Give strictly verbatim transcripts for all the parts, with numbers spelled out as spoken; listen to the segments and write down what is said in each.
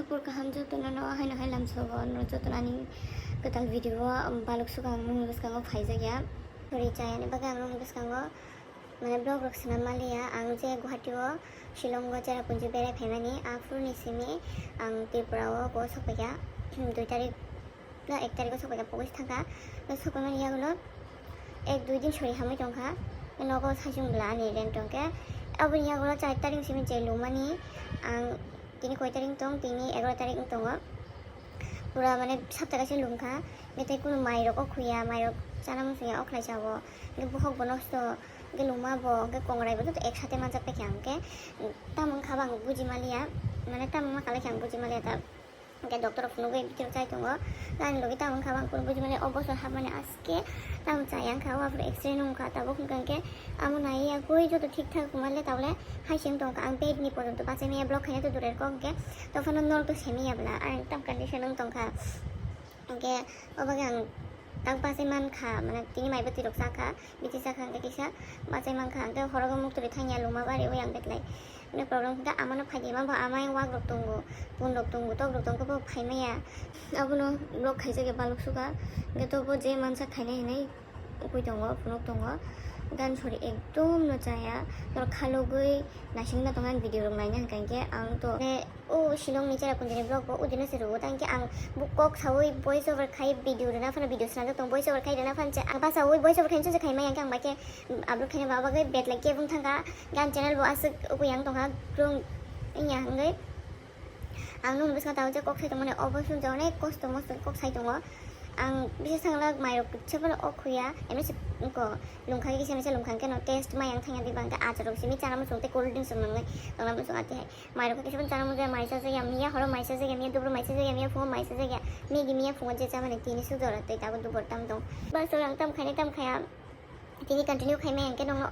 Hor kaham jotono no haino hai lamsogo, no jotono ani kwtal video o, um, balok suka ang nokni bwskango phaijak ya. Sorry, chayani bagwi ang nokni bwskango mane vlog rok swnam manliya. Ang je Guwahati o, Shillong o Cherrapunji berai phaimani, aphuru ni simi ang Tripura o go sokphaikha, hmm, dui tarik na ek tarik o sokphaikha, pogwi thangkha. Sokphaimani yagulo ek dui din sori hamwi tongkha, nogo saichung bwla ani rent tongkhe. Aboni yagulo char tarik simi je lumani ang Tini koi tarik tong, tini egaroh tarik wng tongo. Pura mane sapta kaisa lungkha. Hwnkhe tei kunu mairok o khuya, mairok chana muchungya o khlai chao. Hwnkhe bokhok bo nosto, hwnkhe lungma bo, hwnkhe kongrai bo joto ek sate manjak paikha hwnkhe. Tamo wngkha bo ang buji maliya, mane tamo wngkha lai khe ang buji maliya ta. Hwnkhe doctor rok phunugwi bidirok chai tongo. Tani logi tamo wngkha bo ang kunu buji maliya, o bosor hapmani as- Khe tamo chaya wngkha, o aphuru X-ray nung kha, tabuk hwnkha hwnkhe amo naiya koi joto thik thak wngmale tabole hai se wng tongkha. Ang bed ni pojonto bachai maya, block khaina to durer kok hwnkhe, tokphano norok to semiya bwla, ang tam condition wng tongkha. Hwnkhe o bagwi ang tak bachai mankha, mane tini mai bwtwi rok chakha, bithi chakha hwnkhe kisa bachai mankha, hwnkhe horo muk twi thangya luma bari oi ang betlai. Mane problem khe amano phaidi ma bo ama yang wak rok tongo, pun rok tongo, tok rok tongo, bo phai maya. Abono block khaijak ya balok suka. Hwnkhe to bo je mansa khainai hinui ukui tongo, phunuk tongo. Gan sori ekdom no chaya. Tor khalogwi naising na tongo ang video rok naina hwnkha hwnkhe ang to. Mane o Shillong ni Cherrapunji ni block bo udino se rwo. Tangkhe ang bo kok saui voice over khai video rwna phano video swnamjak tongo. Voice over khai rwna phan che ang basaui voice over khai se khai maya hwnkhe ang bai khe upload khaina ba bagwi betlai kebung thangkha. Gan channel bo aswk ukui yang tongkha, krung wngya hwnkhe. Ang nung bwskango tabuk je kok sai tongmani, obo song je onek kosto mosto kok sai tongo. Ang bisa sanglak mairok kisa phano ok huya, emni se ko lungkha kisa misa lungkha khe no taste ma yang thangya diba hwnkhe achar rok simi chana muchung tei cold drinks rok nwngnai tongna muchung ati hai. Mairok kisa phano chana muchung ya, mai sajak ya miya, horo mai sajak ya miya, dubur mai sajak ya miya, phungo mai sajak ya, migi miya phungo je chamani tini suk jora tei tabuk dubur tam tong. Bas ang tam khainai tam khaya. Tini continue khai maya hwnkhe nokno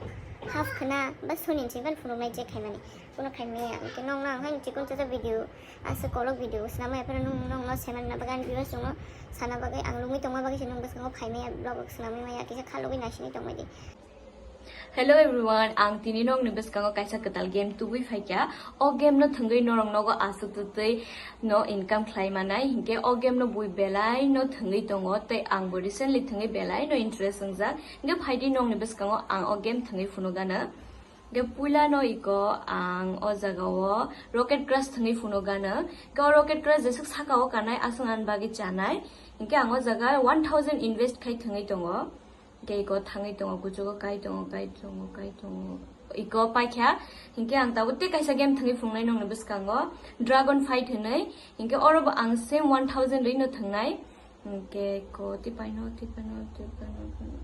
half khna ba soni hinwi ban phunuknai je khaimani. Kuno khai maya hwnkhe nokno ang hai chikon chacha video, aswk kolok video swnam maya phano nung nokno saimanna bagwi ani viewers rokno sana bagwi ang lungwi tongma bagwi se nung bwskango phai maya vlog rok swnamwi maya kisa khalogwi naisingwi tongmadi. Hello everyone, ang tini nokni bwskango kaisa kwtal game tubui phaikha. O game no thwngwi norok nogo aswk twtwi no income khlai manai, hinkhe o game no bui belai no thwngwi tongo tei ang bo recently thwngwi belai no interest wngjak. Hingke phaidi nokni bwskango ang o game thwngwi phunukgano. Hingke puilano iko ang o jagao Rocket Crush thwngwi phunukgano. Hingke o Rocket Crush jeswk sakao kanai aswk ani bagwi chanai. Hingke ang o jaga one thousand invest khai thwngwi tongo. Hingke iko thangwi tongo, kuchugo kai tongo, kai tongo, kai tongo. Iko paikha. Hingke ang tabuk tei kaisa game thwngwi phunuknai nokni bwskango. Dragon Fight hinwi. Hingke oro bo ang same one thousand rwi no thwngnai. Hingke ko tipaino, tipaino, tipaino, tipaino.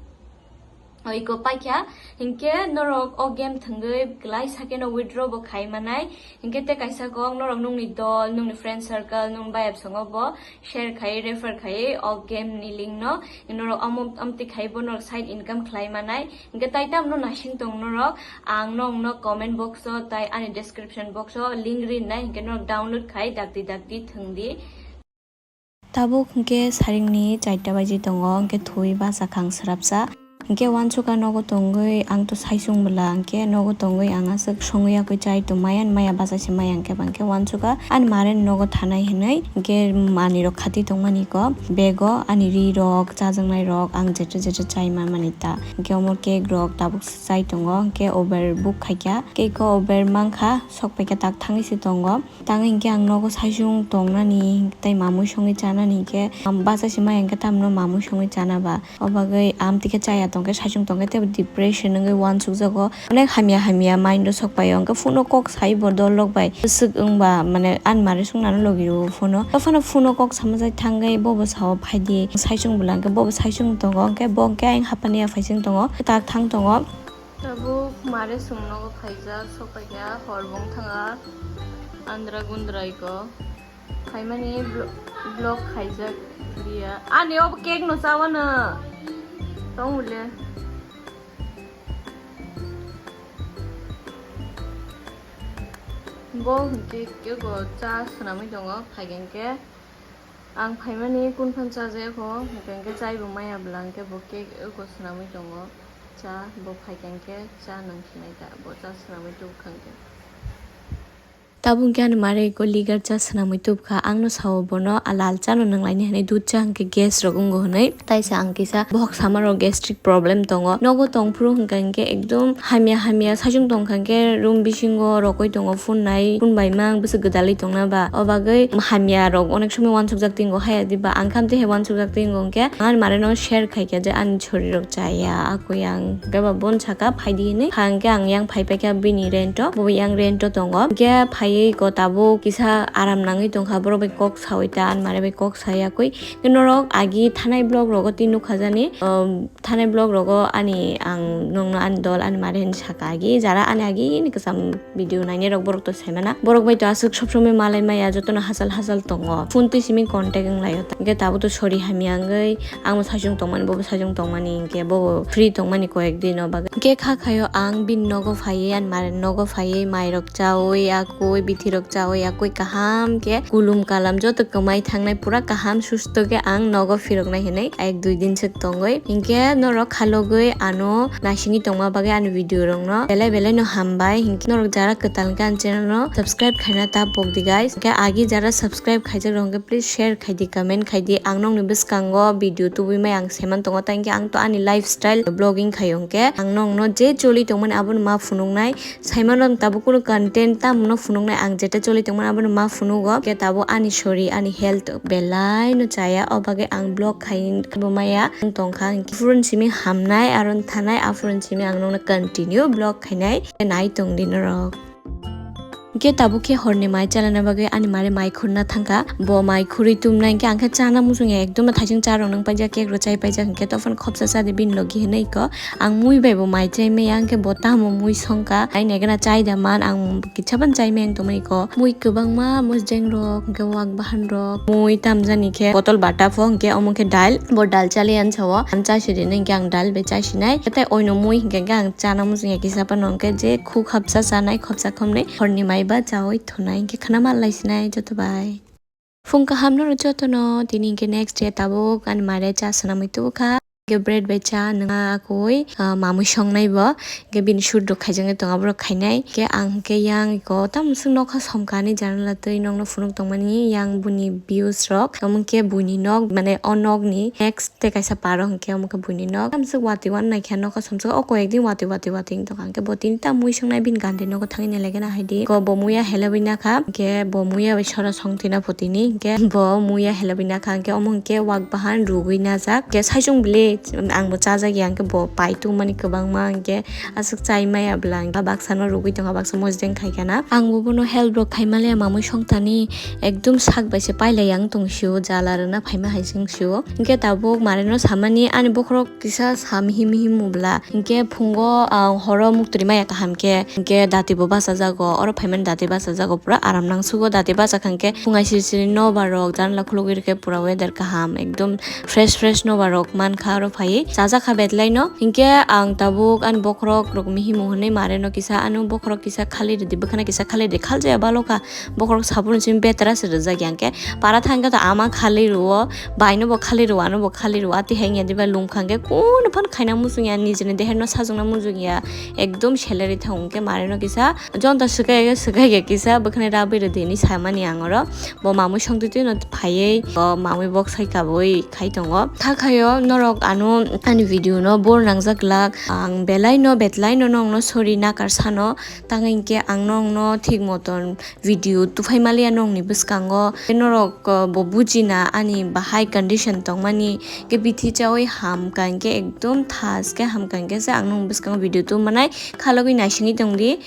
O iko paikha, hingke norok o game thwngwi glai sakeno withdraw bo khai manai. Hingke tei kaisa kok norok nungni dol, nungni friend circle, nung bayap songo bo share khai, refer khai o game ni link no. Norok omo, omtwi khai bo norok side income khlai manai. Hingke tai tamno naising tong norok, ang nokno comment box o tai ani description box o link rinai, hingke norok download khai dakti dakti thwngdi. Tabuk hwnkhe saringni charta baji tongo, hwnkhe thwi bachakha ang swrapsa. Hwnkhe uansukha nogo tongwi ang to saichung bwla, hwnkhe nogo tongwi ang aswk songwi yakwi chai tongmaya, ani maya bachaise maya hwnkhe ba hwnkhe uansukha ani mare nogo thanai hinwi, hwnkhe manwirok khati tongmani ko bego ani rirok, chajaknairok ang jetra jetra chai manmani ta. Hwnkhe omo cake rok tabuk chai tongo, hwnkhe over book khaikha, cake o over mankha, sok paikha tak thangwi se tongo. Tangwi hwnkhe ang nogo saichung tongnani tei mamui songwi chanani hwnkhe, bachaise maya hwnkhe tamno mamui songwi chana ba. O bagwi amtwi khe chaya tongkhe saichung tongkhe teibo depression wngwi uansukjago. Onek hamya hamya mind o sok paio, hwnkhe phone o kok sai bo dol rok bai bwswk wngba mane ani mare swngnano logi rwo phone o. Phano phone o kok sama jai thangwi bobo sao phaidi saichung bwla hwnkhe bobo saichung tongo, hwnkhe bo hwnkhe ayang hapani ya phaising tongo, tak thang tongo. Tabuk mare sumnogo phaijak, sokphaikha hor bongthanga andra gundra iko. Phaimani blo-, block khaijak liya. Ani obo cake no chawano. Tong ule. Bo hwnkhe cake o cha swnamwi tongo, phaikha hwnkhe. Ang phaimani kunphang chajakho, hwnkhe chai bo maya bwla hwnkhe bo cake eko swnamwi tongo. Cha bo phaikha hwnkhe cha nang khinai ta, bo cha swnamwi tubukha hwnkhe. Tabuk hwnkhe ani mare eko ligar cha swnamwi tubkha, ang no sao bono a lal cha no nanglaini hinwi, dudh cha hwnkhe gas rok wngo hinwi, taisa ang kisa bohok sama rok gastric problem tongo, nogo tongphuru hwnkha hwnkhe ekdom hamya hamya saichung tongkha hwnkhe room bisingo rokoi tongo, phone nai phone bai mang bwswk gwdalwi tongna ba, o bagwi hamya rok onek somoi uansukjak tingo haya diba, ang khe amtwi hai uansukjak tingo hwnkhe ang ani mare no share khaikha je ani chori rok chaya, akoi ang khe ba bon saka phaidi hinwi, hwnkhe ang yang phai paikha bini rent o, bo yang rent o tongo, hwnkhe phaiwi ko tabuk kisa aram nangwi tongkha, borok bai kok sawi ta, ani mare bai kok sayakwi. Norok agi thanai vlog rogo tei nukha jani, um, thanai vlog rogo ani ang nokno ani dol ani mare hinwi saka agi, jara ani agini kwcham video nainai rok borok to saimana, borok bai to aswk sob somoi malai maya, jotono hachal hachal tongo, phone twi simi contact wng laio, hwnkhe tabuk to sori hamya wngwi ang bo saichung tongmani, bo bo saichung tongmani, hwnkhe bo bo free tongmani koyek din o bagwi, hwnkhe kha khaio ang bini nogo phaiwi ani mare nogo phaiwi mai rok chawi, akoi bithi rok chawi, akoi kaham khe kulum kalam joto kwmai thangnai, pura kaham susto khe ang nogo phiroknai hinwi ek dui din swk tongwi. Hinkhe norok khalogwi ano naisingwi tongma bagwi ani video rokno belai belai no hambai. Hinkhe norok jara kwtal hinkhe ani channel no subscribe khaina ta pokdi guys. Hinkhe agi jara subscribe khaijak rok hinkhe please share khaidi, comment khaidi. Ang nokni bwskango video tubui mai ang saiman tongo, tei hinkhe ang to ani lifestyle vlogging khaio hinkhe ang nokno je choli tongmani abono ma phunuknai. Saimano tabuk kunu content tamo no phunuknai, ang jeta choli tongmani abono ma phunugo. Khe tabuk ani sori, ani health belai no chaya, o bagwi ang vlog khai bo maya wng tongkha. Aphuru simi hamnai, aro thanai, aphuru simi ang nokno continue vlog khainai, nai tongdi norok. Khe tabuk khe horni mai chalana bagwi ani mare mai khurna thangkha, bo mai khurwi tumnai, hinkhe ang khe chana muchungya, ekdom thaising cha rok nang paijak, cake rok chai paijak, hinkhe tophano khopsa chadi bini logi hinwi kho. Ang mui bai bo mai chai maya, hwnkhe bo tamo mui songkha, ai naikhe na chai da man, ang kitsa phano chai maya wng tongmani kho. Mui kwbangma mosdeng rok, hwnkhe wak bahan rok, mui tamjani khe botol bata pho, hwnkhe omo khe dal, bo dal chali ansa o, ang chasi rinai, hwnkhe ang dal bai chasi nai. Tei oino mui hwnkhe ang chana muchungya kisa phano, hwnkhe je khu khapsa chanai, khopsa khomnwi horni mai ba chaui thunai, hwnkhe khna mal lai sinai joto bai. Phung kaham norok jotono, tini hinkhe next day tabuk ani mare cha swnamwi tubukha. Hinkhe bread bai cha nungya akoi, ah, mamui songnai bo. Hinkhe bini shoot rok khaijaknai tongo, aborok khainai. Hinkhe ang hinkhe yang iko tamo swk nokha somkha ani janala twi nokno phunuk tongmani yang buni views rok. Tamo hinkhe buini nok, mane o nokni next tei kaisa paro hinkhe omo khe buini nok. Tamswk watwi wan naikha nokha somswk o koyekdin watwi watwi watwi wng tongkha. Hinkhe bo tini ta mui songnai bini gandhi nogo thangwi nailaikheno haidi. Ko bo muya helebwi nakha, hinkhe bo muya bai sora songtwi na photini, hinkhe bo muya helebwi nakha, hinkhe omo hinkhe wak bahan rugwi najak. Hinkhe saichung bile ang bo chajak ya, hinkhe bo pai tongmani kwbangma, hinkhe aswk chai maya bwla, hinkhe baksa no rugwi tongkha, baksa mosdeng khaikha na. Ang bo bono help rok khaimaliya mamui songthani. Ekdom sak bai se pailai ang tong sio, jala rwna phaima hai se wng sio. Hinkhe tabuk mare no samani ani bokhorok kisa sa mihim mihim mubla. Hinkhe phungo ang horo muktwi maya kaham khe, hinkhe dati bo bachajago, oro phaimani dati bachajago, pura aram nangsugo dati bachakha hinkhe phungai siri siri nobar rok janla khulugwi rwkhe pura weather kaham, ekdom fresh fresh nobar rok mankha oro phaiwi chajakha betlai no. Hinkhe ang tabuk ani bokhorok rok mihimo hinwi mare no kisa, ano bokhorok kisa khali rwdi, bwkhana kisa khali rwdi, khaljaya balokha. Bokhorok saphuru simi betra se rwjak ya, hinkhe para thangkhe to ama khali rwo, bai no bo khali rwo, ano bo khali rwo, ati hai wngya diba lungkha hinkhe kunu phano khaina muchungya, nijini deher no sajwkna muchungya, ekdom salary thang hinkhe mare no kisa jonta swkaiya swkaiya kisa bwkhani rabwi rwdi hinwi samani ang oro. Bo mamui songtwi twi no phaiwi bo mamui bok sai kabui khai tongo. Kha khaio norok ano ani video no bor nangjak glak, ang belai no betlai no nokno sorry nakar sano, tangwi hinkhe ang nokno thik moton video tuphai maliya nokni bwskango. Norok, uh, bo bujina ani bahai condition tongmani, khe bithi chaui hamkha hinkhe ekdom thas khe hamkha hinkhe se ang nokni bwskango video tumanai khalogwi naisingwi tongdi.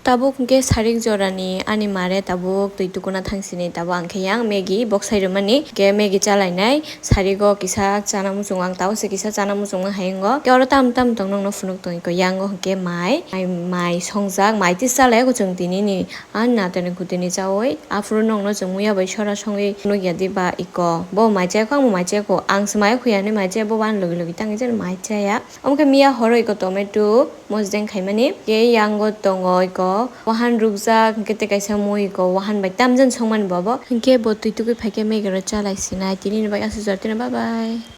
Tabuk hwnkhe sarik jorani ani mare tabuk twi tukuna thangsini, tabuk ang khe yang Maggie bok sai rwmani, hwnkhe Maggie chalainai. Sarigo kisa chana muchungo ang, tabuk se kisa chana muchungma hai wngo. Hwnkhe oro tam tam tong nokno phunuk tong iko, yango hwnkhe mai, mai, mai songjak, mai twi chalai o chwng tinini. Ani natani kutini chawi aphuru nokno chwng muya bai sora songwi nukya diba iko. Bo mai chaya kho, ang bo mai chaya kho. Ang se mai khuya hinwi mai chaya, bo bo ani logi logi tangwi jani mai chaya. Omo khe miya horo iko tomato mosdeng khaimani. Khe yango tongo iko wahan rukjak, hwnkhe tei kaisa mui iko wahan bai tamjani songmani bo bo. Hwnkhe bo twi tugwi phaikhe Maggie rok chalai sinai. Tinini bagwi aswk jora tino, bye bye.